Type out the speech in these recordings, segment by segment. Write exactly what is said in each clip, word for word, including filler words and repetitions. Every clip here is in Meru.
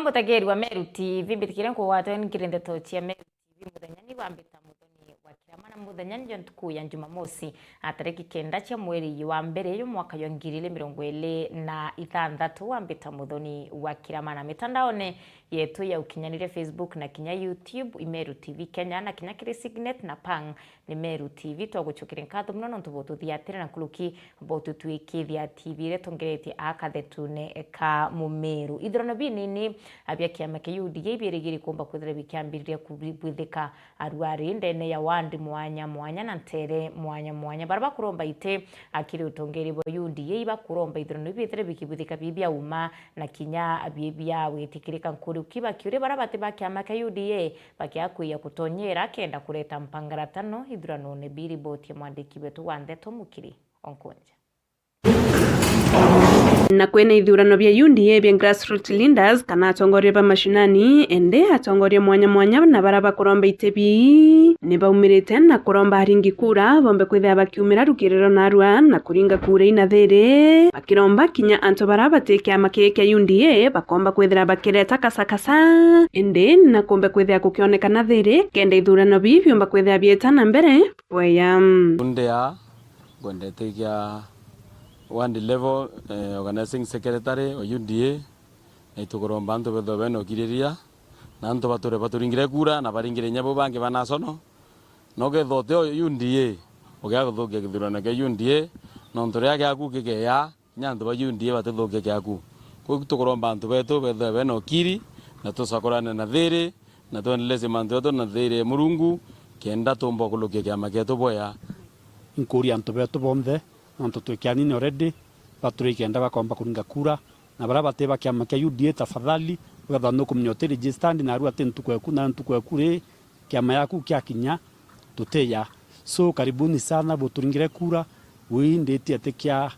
Mutegeri wa Meru T V, mbitikire nkugwatwe nkiri ndeto cia Meru T V muthenya ni wa Mbita Muthoni wa Kirama, na muthenya nijo ntuku ya Jumamosi, a tariki kenda cia mweri wa mbere yo mwaka jwa ngiri igiri mirongo iri na ithanthatu, wa Mbita Muthoni wa Kirama. Na mitandaone yetu ya ukinyaniria, Facebook na kinya YouTube, i Meru T V Kenya, na kinya kiri Signet na Pang ni Meru T V. Twagucokeria nkatho mono nontu bwa ututhiatira na nkuruki bwa ututwikithia T V iria twongeretie aa kathetune ka Mumiru. Ithurano binini bia kiama kia U D A biirigiri kuumba kwithira bikiambiriria kubwithika aruari ndene ya wandi mwanya mwanya na ntere mwanya mwanya. Baria bakuromba iti akiri utongeri bwa U D A ibakuromba ithurano ibi bithire bikibwithika bi bia uma na kinya bi bia gwitikirika nkuruki, bakiuria baria bati ba kiama kia U D A bakiakwia gutonyera kenda kureta mpangaratano ithuranone. Bi riboti ya mwandiki wetu wa ndeto Mukiri Onkonja. Na kwina ithurano bia U D A bia grassroots leaders kana atongoria ba mashinani, indi atongoria mwanya mwanya na baria bakuromba iti bi ni baumirite na kuromba aringi kura bombe kwithira bakiumira rukiriro narua na kuringa kura ina thiri, bakiromba kinya antu baria bati kiama kii kia U D A bakomba kwithira bakireta kasakasa, indi na kumbe kwithira gukionekana thiri kenda ithurano bii biumba kwithira bieta na mbere bwega. Ndea ngwendete kia ward level, eh, organizing secretary o U D A, na itukuromba antu bethwe bena ukiriria, na antu bature baturingire kura na baringire inya bo bangi ba national. Na ukethwa uti o U D A, ugia kuthukia kithurano kia U D A, nontu riria giaku gikeya, kinya antu ba U D A batithukia kiaku. Kwou tukuromba antu betu bethwe bena ukiri, na tucakurane na thiri, na twendeleze mantu jetu na thiri ya Murungu, kenda tumba kulukia kiama kietu bwega. Inkuria antu betu bonthe, nontu twi kianini already, baturi kenda bakomba kuringa kura, na baria bati ba kiama kia U D A, tafadhali, wethwa nukumenya uti registered, na aru ati ntuku eku, na ntuku eku ri, kiama yaku kiakinya, tutiya. So, karibuni sana, buturingire kura, wi nditi ati kia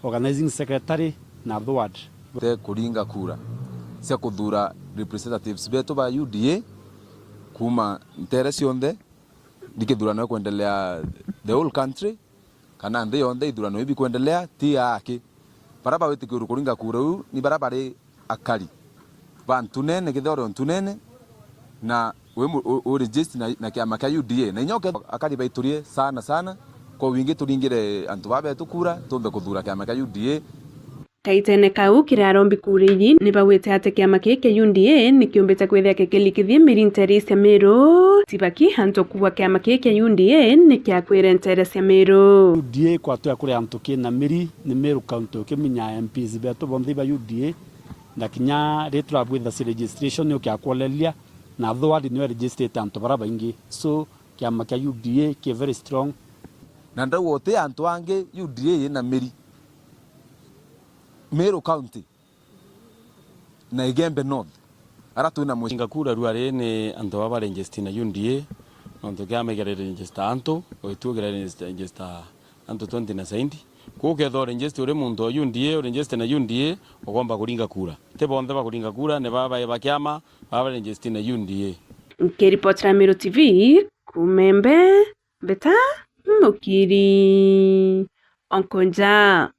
organizing secretary na third ward. Te kuringa kura cia kuthura representatives betu ba U D A kuma ntere cionthe, ni kithurano gikwendelea the whole country, kana nthi yonthe ithurano ibi kwendelea, ti aaki. Baria bawitikirwe kuringa kura iu ni baria bari akari ba ntunene, kithoro ntunene, na wi mu-, u-, u register na, na kiama kia U D A. Na inya uke-, akari baiturie sana sana, kwa wingi turingire antu baa betu kura, tumbe kuthura kiama kia U D A. Kaitene kau, kiri arombi kura iji ni bagwite ati kiama kii kia U D A ni kiumbite kwithia kikilikithia miri ntere cia Meru. Tibaki antu kuuga kiama kii kia U D A ni kiakwire ntere cia Meru. U D A kwatwia kuri antu kina miri, ni Meru County, ukimunya M Ps betu bonthe iba U D A, na kinya ri turabwitha ci registration ni ukiakwoleria, na third ward niyo registrate antu baria baingi. So, kiama kia U D A ki very strong. Na ndauga uti antu angi U D A ina miri. Meru County na Igembe North, ara twina mwe-, Inga kura ruari ni antu baba register na U D A, nontu kiama kira register antu, oitu kira register antu twenty na saindi. Kuu kethwa register uri muntu wa U D A, register na U D A, ukomba kuringa kura. Ti bonthe bakuringa kura, ni baba ba kiama, baba register na U D A. Nkiripotera Meru T V, Kumembe, Mbeta Mukiri Onkonja.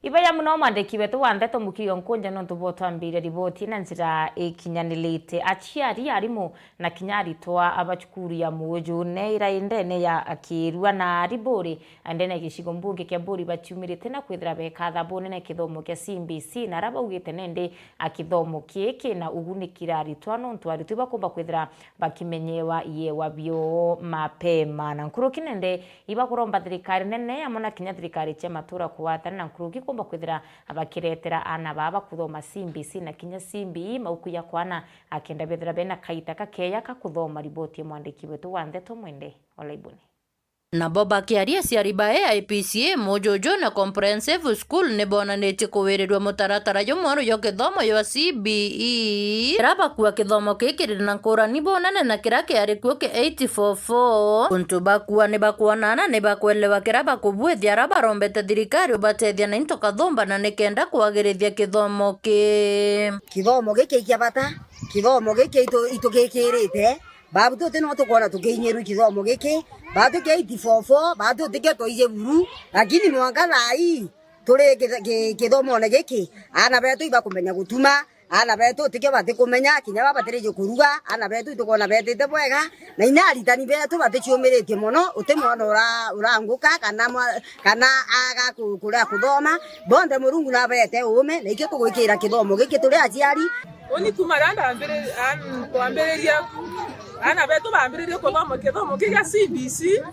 Ibaya muno mwandiki wetu wa ndeto Mukiri Onkonja nontu bwa utwambiria riboti na njira ikinyanirite. Aciari, arimu na kinya aritwa aba cukuru ya Mujune ira indene ya Kirua na Ariburi ndene ya gicigo mbunge kia Buri baciumirite na kwithira bekatha bunene kithomo kia C B C, na ara baugite nende a kithomo kii kina ugunikira aritwa nontu aritwa ibakumba kwithira bakimenyewa iewa bio mapema. Na nkuruki nende ibakuromba thirikari nene amwe na kinya thirikari cia matura kugwatana na nkuruki kumba kwithira bakiretera aana baa bakuthoma C B C na kinya C B E mauku ya kwana, akenda bethira bena kaita kakeya ka kuthoma. Riboti ya mwandiki wetu wa ndeto Mwende Olaibuni. Nabo bakiaria aciari ba A I P C A, Mujuju na Comprehensive School ni bonanitie kuwirirua mutaratara jumweru jwa kithomo jwa C B E. Kira bakua kithomo kii kiri na nkurani bunene na kira kiari kuo ki eight four four. Untu bakua ni bakwonana ni bakwelewa kira bakubwithia ara barombete thirikari ubatethia na into kathumba na nikenda kwagirithia kithomo kii. Kithomo giki kia bata, kithomo giki itu-, itugikirite. Babu tuti no tukwona tukiinyirua kithomo giki. Babu tuki eight four four, babu tutikio twaiji buru, lakini mwanka thaa ii, turi ki-, ki-, kithomone giki, aana betu ibakumenya gutuma, aana betu tikio batikumenya, kinya babatiririe kuruga, aana betu itukwona betite bwega, na inya aritani betu baticiumiritie mono, uti mwana ura-, uranguka kana mwa-, kana aga ku-, kuria kuthoma, bonthe Murungu nabeete uume, na ikio tugwikira kithomo giki turi aciari. Uni kuma riria ndambiri-, an-, twambiririe, aana betu bambiririe kuthoma kithomo kiu gia C B C,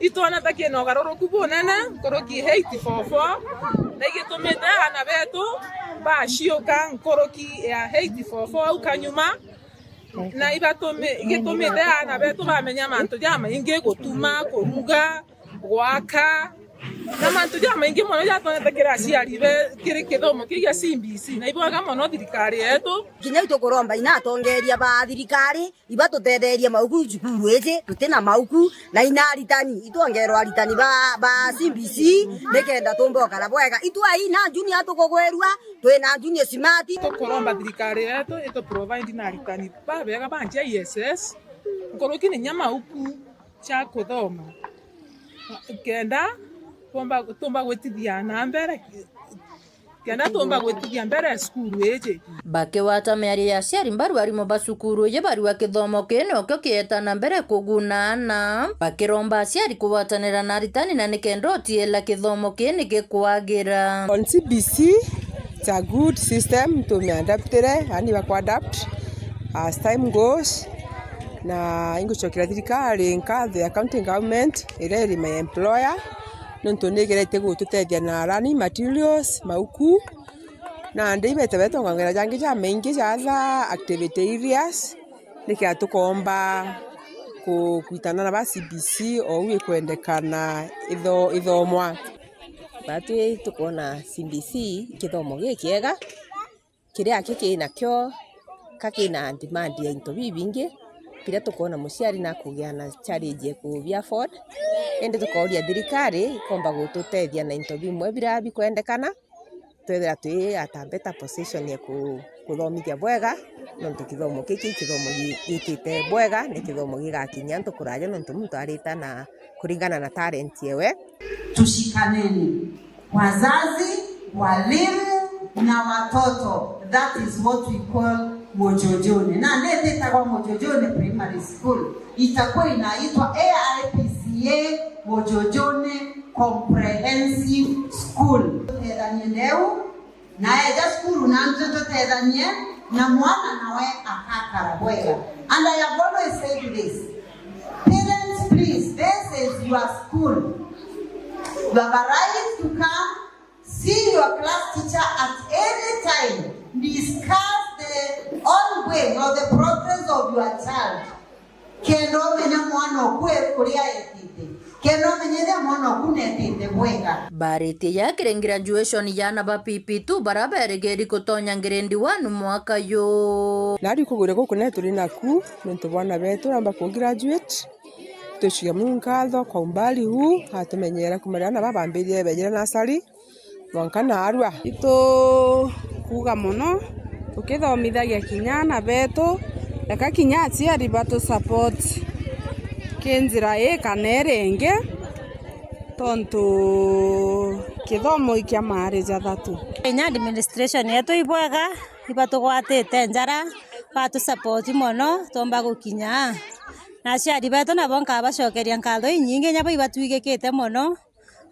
itwona ta kina ugaruruku bunene nkuruki eight four four, na igitumite aana betu baciuka nkuruki ya eight four four au kanyuma, na ibatumi-, igitumite aana betu bamenya mantu jamaingi, gutuma, kuruga, gwaka, na mantu jamaingi mono jatonyete kiri aciari be kiri kithomo kiu gia C B C, na ibwega mono thirikari yetu. Kinya itukuromba ina atongeria ba thirikari ibatutetherie mauku cukuru iji, tuti na mauku, na ina aritani, itwongerwa aritani ba, ba C B C, nikenda tumba ukara bwega. Itwai na junior tukugwirua, twina junior smart. Tukuromba thirikari yetu itu provide na aritani babega ba J S S, nkuruki ni nya mauku ja kuthoma, kenda tumba, tumba gwitithia na mbere, kenda tumba gwitithia mbere cukuru iji. Bakigwata miario ya aciari mbaru, arimu ba cukuru iji bariuga kithomo kii nokio kieta na mbere kuguna aana, bakiromba aciari kugwatanira na aritani na nikenda utiela kithomo kii nikikwagira. On C B C, it's a good system, tumiadaptire, yani bakuadapt as time goes. Na ingucokera thirikari nkatho ya county government iria iri my employer, nontu nigeretie gututethia na learning materials, mauku, na ndi ibete betongongera jangi jamaingi ja other activity areas, nikenda tukomba ku-, kwitana na ba C B C ou ikwendekana itho-, ithomwa. Batwi tukwona C B C kithomo gikiega, kiria aki kinakio ka kina demand ya into bibingi, kiria tukwona muciari nakugia na challenge ya kubi afford, indi tukauria thirikari ikomba gututethia na into bimwe biria bikwendekana, twethira twi at a better position ya ku-, kuthomithia bwega, nontu kithomo giki i kithomo gi-, gikite bwega, ni kithomo gigakinyia antu kuraja, nontu muntu arita na kuringana na talent yewe. Tushikaneni. Wazazi, walimu na watoto, that is what we call Mojojone. Na ndio itakuwa Mojojone Primary School, itakuwa inaitwa A I P C A Mojojone Comprehensive School. Tutethanie leo, na eja cukuru na ntwe tutethanie, na mwana nawe akakara bwega. And I have always said this, parents, please, this is your school. You have a right to come see your class teacher at any time, discuss the ongoing or the progress of your child. Kenda umenya mwana oku e kuria etite, kenda umenya ethia mwana oku netite bwega. Baritie ja kiri graduation ya aana ba P P two baria berigiri gutonya grade one mwaka yu. Nari kugwira guku ne turi naku, nontu bwa aana betu ramba ku graduate. Tucukia Murungu nkatho kwa umbali huu, atumenyera kuma riria aana baba bambirie bejire nasari, mwanka naarua. Itu kuuga mono, tukithomithagia kinya aana betu, eka kinya aciari batu support ki njira ii kana iria ingi, tontu kithomo i kia maari jathatu. Kinya administration yetu ibwega, ibatugwatite njara, batu support mono, twomba gukinya aa. Na aciari betu nabo nkabacokeria nkatho inyingi, inya bo ibatwigikite mono.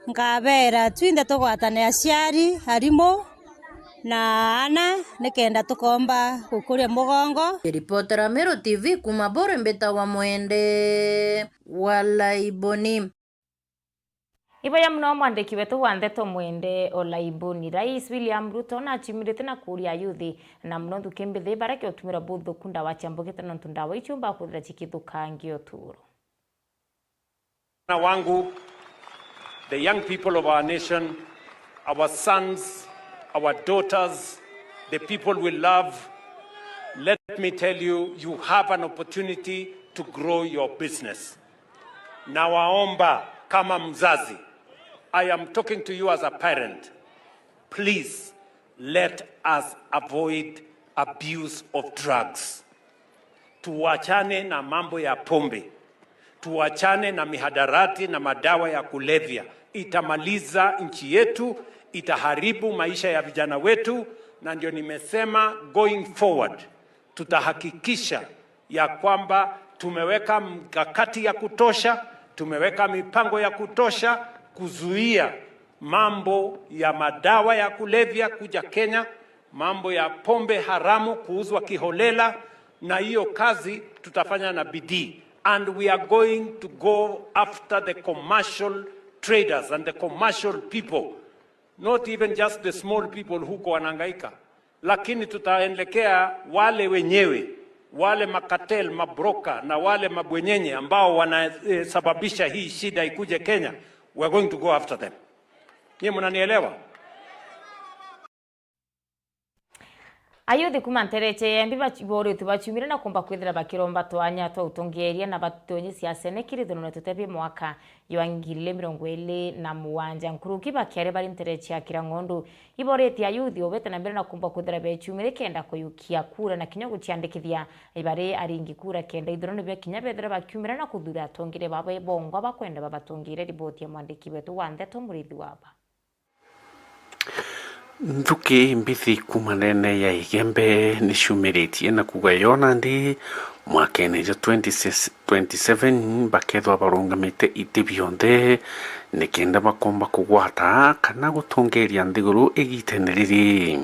Nkabera twinthe tugwatane, aciari, arimu na aana, nikenda tukomba gukuria mugongo. Ripotera Meru T V kuma Buri, mbitagwa Mwende wa Laiboni. Iboya muno mwandiki wetu wa ndeto Mwende o Laiboni. Rais William Ruto naciumirite na kuria ayuthi na muno nthuki mbithi baria kiotumira buthuku ndawa cia mbugite nontu ndawa icio mbaa kwithira cikithukangia uturo. Vijana wangu, the young people of our nation, our sons, our daughters, the people we love, let me tell you, you have an opportunity to grow your business. Nawaomba kama mzazi, I am talking to you as a parent, please let us avoid abuse of drugs. Tuachane na mambo ya pombe. Tuachane na mihadarati na madawa ya kulevya. Itamaliza nchi yetu, Itaharibu maisha ya vijana wetu, na ndio nimesema going forward tutahakikisha ya kwamba tumeweka mkakati ya kutosha, tumeweka mipango ya kutosha kuzuia mambo ya madawa ya kulevya kuja Kenya, mambo ya pombe haramu kuuzwa kiholela, na hiyo kazi tutafanya na bidii. And we are going to go after the commercial traders and the commercial people, not even just the small people huko wanahangaika, lakini tutaelekea wale wenyewe, wale makatel, mabroka na wale mabwenyenye ambao wanasababisha hii shida ikuje Kenya. We are going to go after them. Nyie mnanielewa? Ayuthi kuma ntereche ya Embi baboretwe baciumire na kumba kwithira bakiromba twanya twa utongeeria na batonyi siasene kiri thunone tutebi mwaka jwa ngiri ili mirongo ili na mugwanja. Nkuruki bakiari bari ntereche ya Kirang'ondu iboretie ayuthi obete na mbere na kumba kwithira beciumire kenda kuyukia kura na kinya guciandikithia bari aringi kura kenda ithurano bia kinya bethira bakiumira na kuthura atongeeria babo bongwa bakwenda babatongeere. Riboti ya mwandiki wetu wa ndeto Murithi Waba. Nthuki mbithi kuuma ndene ya Igembe niciumiritie na kuuga yo nandi mwakene jwa twenty twenty-seven bakethwa barungamite iti bionthe nikenda bakomba kugwata kana gutongeria nthiguru igitene riri.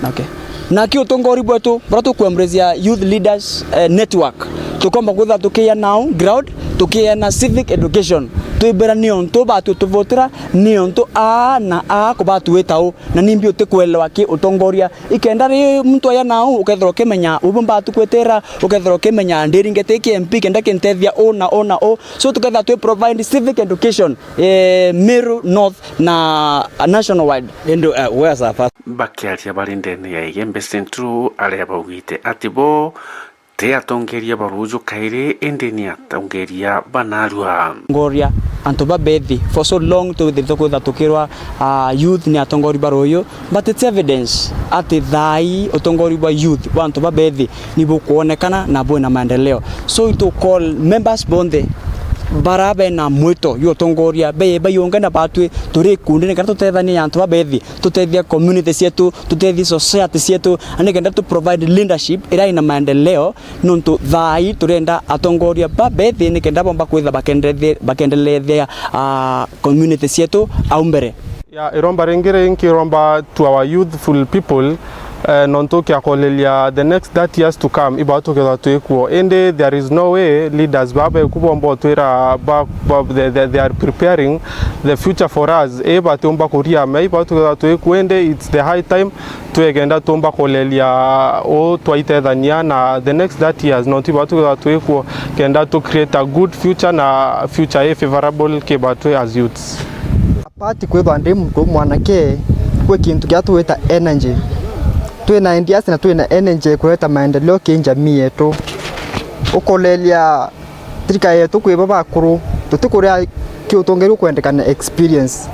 Okay. Naki utongori bwetu buria tuku embrace ya Youth Leaders eh, Network, tukomba kwithirwa tukiya nao ground, tukiya na civic education, twibira ni untu batutuvutira, ni untu aa na aa kubatwita u, na nimbi utikwelewa ki utongoria. Ikenda ri muntu aya nau ukethirwa ukimenya ubu mbatukwitira, ukethirwa ukimenya ndiringete iki M P kenda kintethia u na u na u. So tukethirwa twi provide civic education eh, Meru North na national wide. Indi uh, where's our first Bakiaria bari ndene ya Igembe Central, aria baugite ati bo ti atongeria ba ruuju kairi, indi ni atongeria ba narua. Ngoria antu babethi for so long twithirite kwitha tukirwa uh, youth ni atongori ba ruuju, but it's evidence ati thaai utongori bwa youth bwa antu babethi ni bukwonekana na bwina maendeleo. So itu call members bonthe bara bena mwito jwa utongoria be baiyunge na batwi turi ikundi nikenda tutethanie antu babethi, tutethie community cietu, tutethie society cietu, na nikenda tu provide leadership iria ina maendeleo, nontu thaai turenda atongoria babethi nikenda bomba kwitha bakendelethe- bakendelethia ah, community cietu au mbere. Ya, iromba ringi ri nkiromba to our youthful people, eh, nontu kiakoleria the next thirty years to come, iba tukethwa twikuo. Indi there is no way leaders baba beku bomba utwira ba, ba, they, they, they are preparing the future for us. I batiumba kuria me, iba tukethwa twikuo, indi it's the high time twegenda tumba koleria u twaitethania na the next thirty years, nontu iba tukethwa twikuo kenda to create a good future na future i favorable ki batwi as youths. Apart kwithwa ndi muntu mwanake, kwi kintu kia twita energy. Twina ideas na twina energy kureta maendeleo ki jamii yetu. Ukoleria thirikari yetu kwi bo bakuru, tutikuria ki utongeria ukwendekana experience.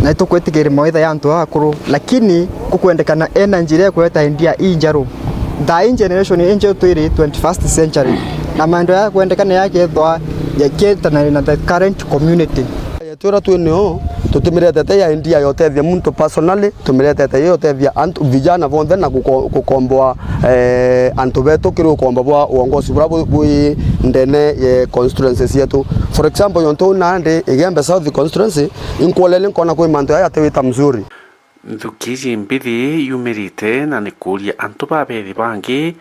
Na itukwitikiria mawaitha ya antu akuru, lakini kukwendekana energy iria ikureta idea injeru. Thaa ii generation injeru twiri twenty-first century. Na maendeleo ya kwendekana yakethwa yakietana na the current community. Yetu iria twi nio, tutimiretete ya idea ya utethia muntu personally, tumiretete ya utethia antu, vijana bonthe na guko-, gukomboa, eh, antu betu kiri ukombo bwa uongozi buria bu-, bwi ndene ya constituency cietu. For example, yontu nandi Igembe South constituency, inkuolele nkona kwi mantu aya ati wita mzuri. Nthuki iji mbithi yumirite na ni kuuria antu babethi bangi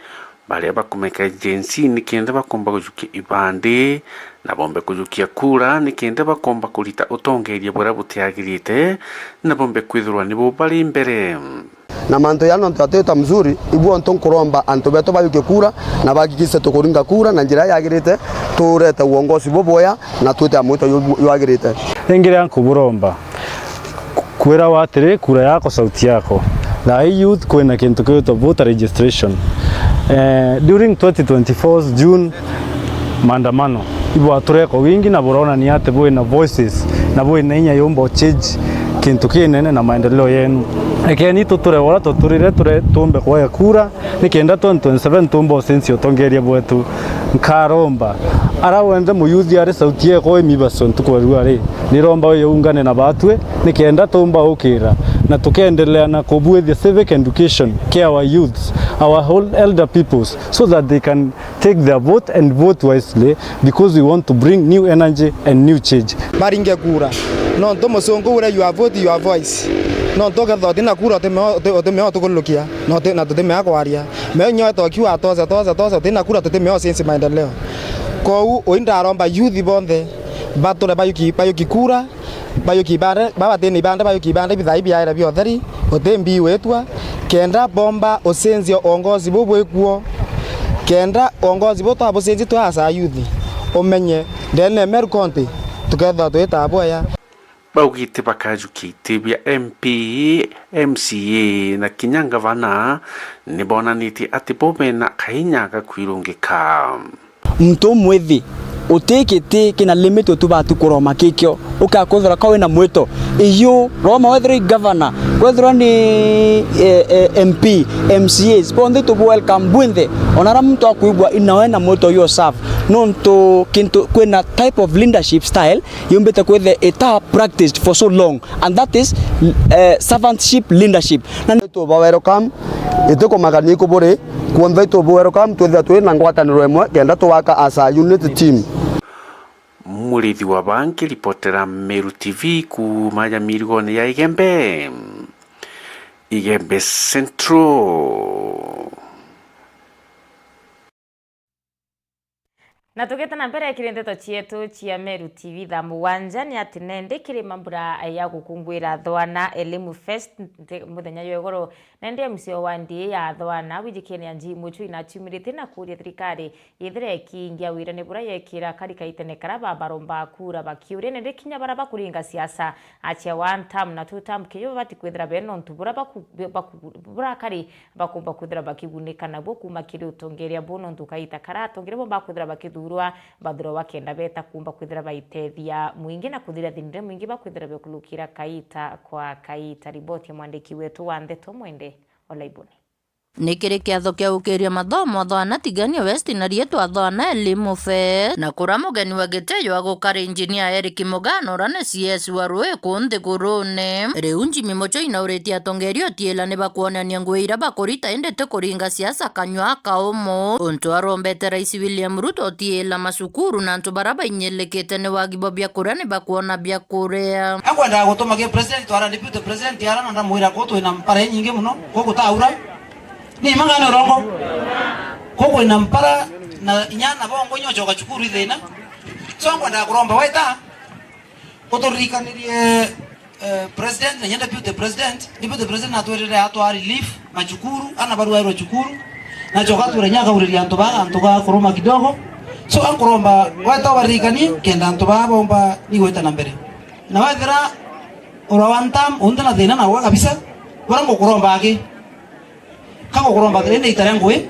baria bakumeka Gen Z nikenda bakomba gujukia ibandi na bombe kujukia kura nikenda bakomba kurita utongeria buria butiagirite na bombe kwithirwa nibo bari mbere. Na mantu ya nontu atita mzuri, ibu ontu nkuromba antu betu bayukie kura na bahakikishe tukuringa kura na njira yagirite, turete uongozi bubwea na twite amwito yu-, ywagirite. Ingi ria nkuburomba, kwira wa atiri, kura yako, sauti yako. Thaa ii youth kwina kintu kiwitwa voter registration. Eh, during twenty twenty-four June, maandamano ibwatureko wingi na buronania ati bwina voices na bwina inya yumba uchange kintu kinene na maendeleo yenu. Ekeni tuture uria tuturire, ture tumbe kwaya kura, nikenda twenty twenty-seven tumbe ucenjia utongeria bwetu. Nkaromba ara wenthe muyuthi ari sauti yekwa imibaso ntuku ya rua ri, niromba uyu ungane na batwi, nikenda tumba ukira na tukendelea na kubwithia civic education kia our youths, our whole elder peoples, so that they can take their vote and vote wisely, because we want to bring new energy and new change. Baringe kura. Nontu musungu uria, your vote, your voice. Nontu ukethira utina kura, utimea, uti-, utimea utukulukia, na uti-, na tutimea kwaria. Meo nyoe toki watoza, toza, toza, utina kura, tutimea ucenjia maendeleo. Kou, ui ndaromba youth bonthe, bature bayuki, bayuki kura, bayuki ibande, babatini ibande, bayuki ibande, bithai biaere bia utheri, uti mbi witwa, kenda bomba ucenjia uongozi buu bwikuo, kenda uongozi buu twabucenjia twi as a youth, umenye, ndene ya Meru County, tukethirwa twita bwega. Baugite bakajukia iti bia M P, M C A na kinya ngavana, ni bonanitie ati bo bena kainya ga kwirungika. Muntu umwithi uti giti kina limit utubati kuroma kikio, ukakwithirwa ka wina mwito. Iyu, roma wethirwa i governor, kwethirwa ni, eh, eh, M P, M C As, bonthe tubu welcome bwinthe. Ona ara muntu akwigua ina we na mwito uyu serve. Nontu kintu, kwina type of leadership style yumbite kwithia ita practiced for so long, and that is, eh, servantship leadership. Na tuba welcome, itikumagania ikuburi, kwonthe tubu welcome, twithia twi na ngwataniro imwe, kenda tuwaka as a unit team. Murithi wa Bangi ripotera Meru T V kuuma ya mirigone ya Igembe, Igembe Central. Na tugite na mbere kiri ndeto cietu cia Meru T V thaa mugwanja, ni ati nende kiri mambura ya gukunguira Thwana Elimu Fest nte-, muthenya jwa igoro, nende M C A wa wandi ya Thwana, Wijikenia Nji Muchui, naciumiritie na kuuria thirikari yithire ikiingia wirane buria yekira kari kaitene karia babaromba kura bakiuria nende kinya baria bakuringa siasa, acia one term na two term, kinya babati kwithira be nontu buria baku-, baku-, buria kari bakumba kwithira bakigunika nabuo kuuma kiri utongeria buu, nontu kaita karia atongeria bau bakwithira bakithurwa, bathurwa bakenda beta kumba kwithira baitethia mwingi na kuthiria thina iria mwingi bakwithira bekulukira kaita kwa kaita. Riboti ya mwandiki wetu wa ndeto Mwende Olaiboni. Ni kiri kiatho kia gukiria mathomo Thwana Tigania West na riitwa Thwana Elimu Fest, na kuria mugeni wa giti jwa gukari Engineer Eric Mugano, uria ni C S wa Ruiku nthigurune. Riu Jimmy Muchoi nauritie atongeria utiila ni bakwonania ngugi iria bakurita, indi ti kuringa siasa kanyua kaumu. Untu arombete Rais William Ruto utiila macukuru na antu baria bainyilikite ni wagi bwa biakuria ni bakwona biakuria. Akwendaga gutuma ki president twara deputy president ara na ndamwira ku twina mpara inyingi muno, ku gutaura. Ni mang'ana urongo? Ku kwina mpara na inya na bongo inya ucoka cukuru i thina. So, nkwendaga kuromba weta uturirikanirie, eh, president na inya deputy president. Deputy president natwirire atwaa relief macukuru, ana barwairwe cukuru. Nacoka atwira inya akauriria antu baa antu ga kuruma kidogo. So, ankuromba weta ubaririkanie kenda antu baa bomba ni gwita na mbere. Na wethira ura one term, unthi na thina nawe kabisa, bura ngukuromba aki. Ka ngukuromba thina indi itare ngui.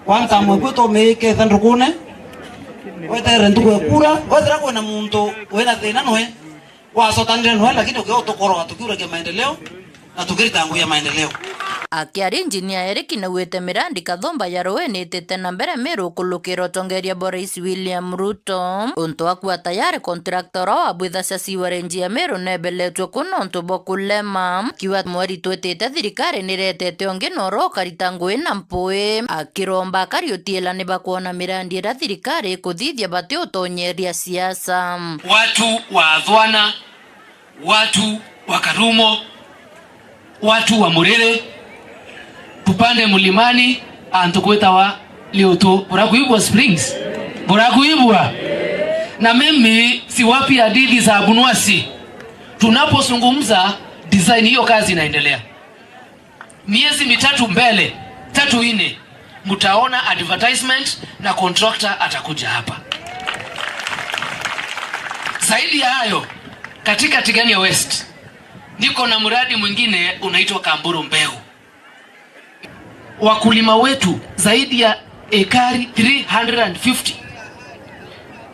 One term eku tumike thandukune. Weterere ntuku ya kura, wethira kwina muntu wina thina nwe, wacotanire nwe, lakini ukiutukoroga tukiuragia maendeleo na tukirita ngugi ya maendeleo. Akiaria Engineer Eric naugite mirandi kathumba ya rui ni itite na mbere Meru kulukira utongeria bwa Rais William Ruto. Untu akua tayari contractor uria wabwithacia sewerage ya Meru nebeletwe ku nontu bwa kulema. Akiuga mweri twitite thirikari niretete ungi na uria ukarita ngugi na mpui. Akiromba akari utiila ni bakwona mirandi iria thirikari ikuthithia bati utonyeria siasa. Watu wa Thwana, watu wa Karumo, watu wa Murere, tupande mlimani, antu kwitawa Liutu, burakuibwa Springs, burakuibwa. Na mimi siwapi hadithi za bunwasi. Tunapozungumza design, hiyo kazi inaendelea. Miezi mitatu mbele, tatu nne, mtaona advertisement na contractor atakuja hapa. Zaidi ya hayo, katika Tigania West, niko na mradi mwingine unaitwa Kamburu Mbeu. Wakulima wetu zaidi ya ekari three hundred and fifty,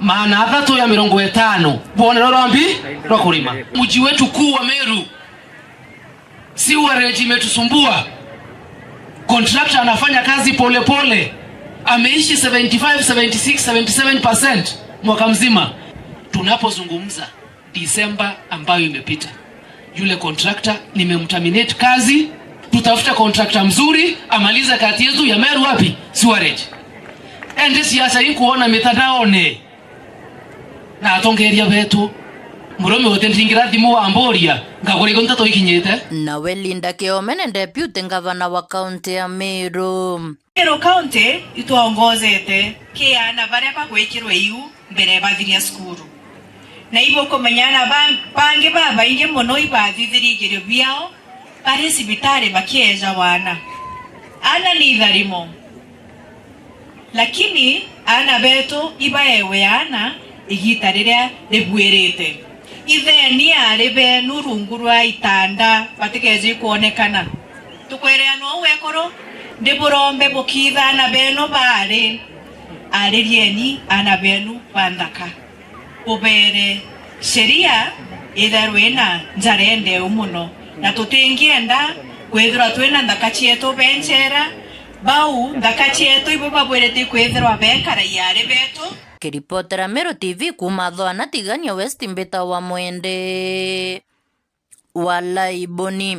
maana athatu ya mirongo itano, bone rorombi rwa kurima. Mji wetu kuu wa Meru, Sewerage imetusumbua. Contractor anafanya kazi polepole pole. Ameishi seventy-five, seventy-six, seventy-seven percent mwaka mzima. Tunapozungumza, Disemba ambayo imepita, yule contractor nimemterminate kazi. Tutafuta contractor mzuri amalize kazi yetu ya Meru wapi? Sewerage. Ende siasa inkuona mitandaone na atongeria betu. Murume utindingira thimu wamburia, ngakurigo nteto ikinyite. Nawe Linda Kiome ni deputy ngavana wa kaunti ya Meru. Meru County itwongozete ki aana baria bagwikirwe iu mbere bathiria cukuru. Na ibukumenya aana ba-, bangi babaingi mono ibathithirie igerio biao bari cibitari bakieeja wana. Aana ni itharimo. Lakini aana betu ibaewe aana igiita riria ribuirite. Itheni aari beenu rungu rwa itanda, batikeeje ikwonekana. Tukwereanwa uu ekuru, ndiburombe bukiitha aana beenu baari, aririeni aana beenu ba nthaka. Bubeere sheria itharwe ina njara endeu mono, na tutingienda kwithirwa twina nthaka cietu benchera, bau nthaka cietu ibo babwirite kwithirwa bekara iari betu. Kiripotera Meru T V kuuma Thoana Tigania West, mbita wa Mwende wa Laiboni.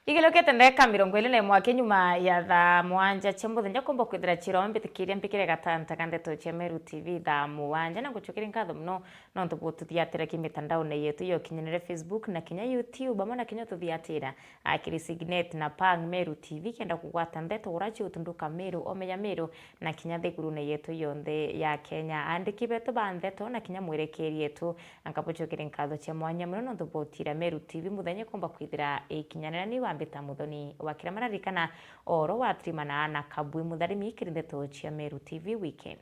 Igilukite ndeka mirongo iri na imwe aki nyuma ya thaa mugwanja cia muthenya, kumba kwithira chiro mbitikiria mbikire gatanta ka ndeto cia Meru T V thaa mugwanja, na nguchukiri nkatho mono nontu bututhiatira ki mitandaone yetu ya ukinyanire, Facebook na kinya YouTube, amwe na kinya ututhiatira akiri Signet na Pang Meru T V, kenda kugwata ndeto ura ciutunduka Meru, omeya Meru, na kinya nthigurune yetu yonthe ya Kenya. Andiki betu ba ndeto na kinya mwerekeri yetu, anka buchukiri nkatho cia mwanya mono nontu botira Meru T V muthenya kumba kwithira ikinyanira. Ni wambita Muthoni wa Kirama. Rarikana oro wa Trimana na Kabwi Mutharimi kiri ndeto cia Meru T V weekend.